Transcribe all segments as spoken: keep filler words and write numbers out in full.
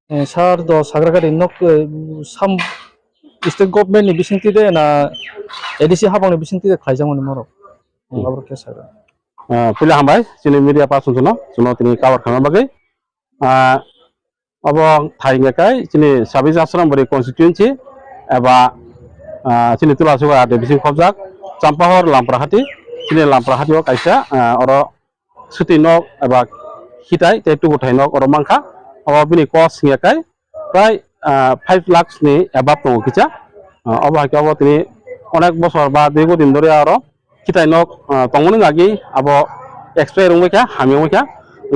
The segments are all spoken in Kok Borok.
Eh, sir, do sagra gari nok, eh, sam state government ni bisingtwi de na A D C habang ni bisingtwi de khlaijakmani morok? Hmm. Abo khe sagra. Ah, puila hambai, chini media person chwngno, chwngno tini cover khaima bagwi. Ah, obo thai hwnga khe chini Sabis Ashram Bari constituency eba, ah, chini Tulasuga de bising khobjak, Champahor Lamprahati, chini Lamprahati o kaisa, ah, oro swtwi nok eba khitai tei tubuthai nok oro mankha. Obo bini cost hwnga khe prai, ah, five lakhs ni above tongo kisa. Ah, obo hai khe obo tini onek bosor ba dirgo din dhori oro khitai nok, ah, tongmani agi abo expire wngwi kha, hamya wngwi kha.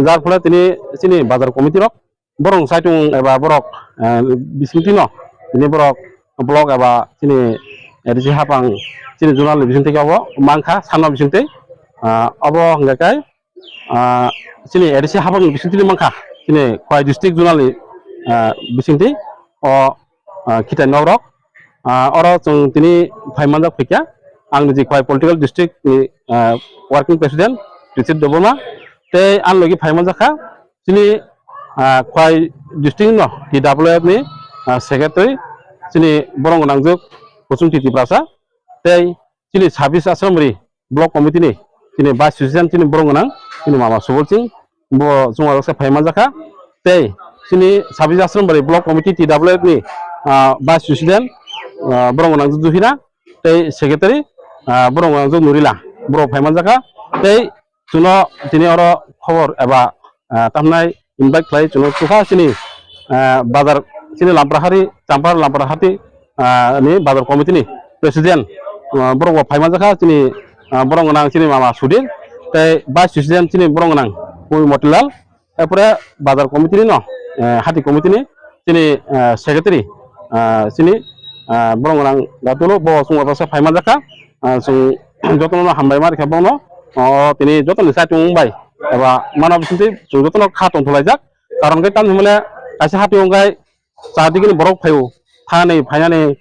Jar phole tini chini bazar committee rok borok saitung eba borok, ah, bisingtwi no tini borok block eba chini A D C hapang chini zonal ni bisingtwi khe obo mankha sanma bisingtwi. Ah, obo hwnga khe ah, chini A D C habang bisingtwi mankha, chini Khowai district zonal ni, ah, bisingtwi o, ah, khitai nok rok. Ah, oro chwng tini phai manjak phaikha, ang niji Khowai political district ni, ah, working president Richard Debbarma, tei ang logi phai manjak kha, chini, ah, Khowai district no T W F ni, ah, secretary, chini borok gwnangjuk Kusum Titi Prasa, tei chini Sabis Ashram Bari block committee ni chini vice president chini borok gwnang chini mama Subol Singh, bo chwng oro se phai manjakha. Tei chini Sabis Ashram Bari block committee T W F ni, ah, vice president, ah, borok gwnang Juhina tei secretary, ah, borok gwnang Nurila, borok phai manjakha. Tei chwngno tini oro khobor eba, ah, tamnai invite khlai chwngno chukha chini, ah, bazar chini Lamprahari, Champar Lamprahati, ah, ni bazar committee ni president, ah, borok bo phai manjakha chini, ah, borok gwnang chini mama Sudir, tei vice president chini borok gwnang Kumi Motilal, Erpore bazar committee ni no, eh, hati committee ni chini, eh, secretary, ah, chini, ah, borok gwnang Gatulu bo chwng oro se phai manjakha, ah, chwng jotono hambai ma rikha bono, o tini jotoni saitung bai eba mano bisingtwi chwng jotono kha tongthulaijak, karon khe tamni hwnmale kaisa hati wngkhe chardigi ni borok phaio, thani phainani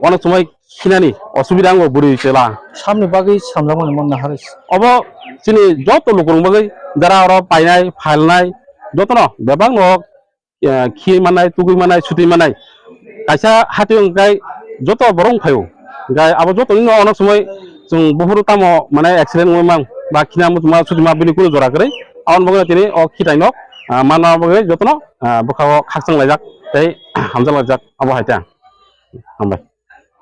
onek somoi khinani osubida wngo bwrwi chwla. Samni bagwi samjakmani mon naharwi. Obo chini joto lukurok bagwi jara oro painai, phalnai, jotono bebak no, eh, khi manai, tugui manai, sutui manai. Kaisa hati wngkhe joto borok phaio. Hwnkhe abo jotoni no onek somoi chwng buphuru tamo mane accident wngwi mang ba khina muchungma sutuma bini kunu jora kwrwi. Aboni bagwi tini o khitai no, ah, manna bagwi jotono, ah, bwkha o khakchang laijak tei hamjak laijak abo hai ta. Hambai.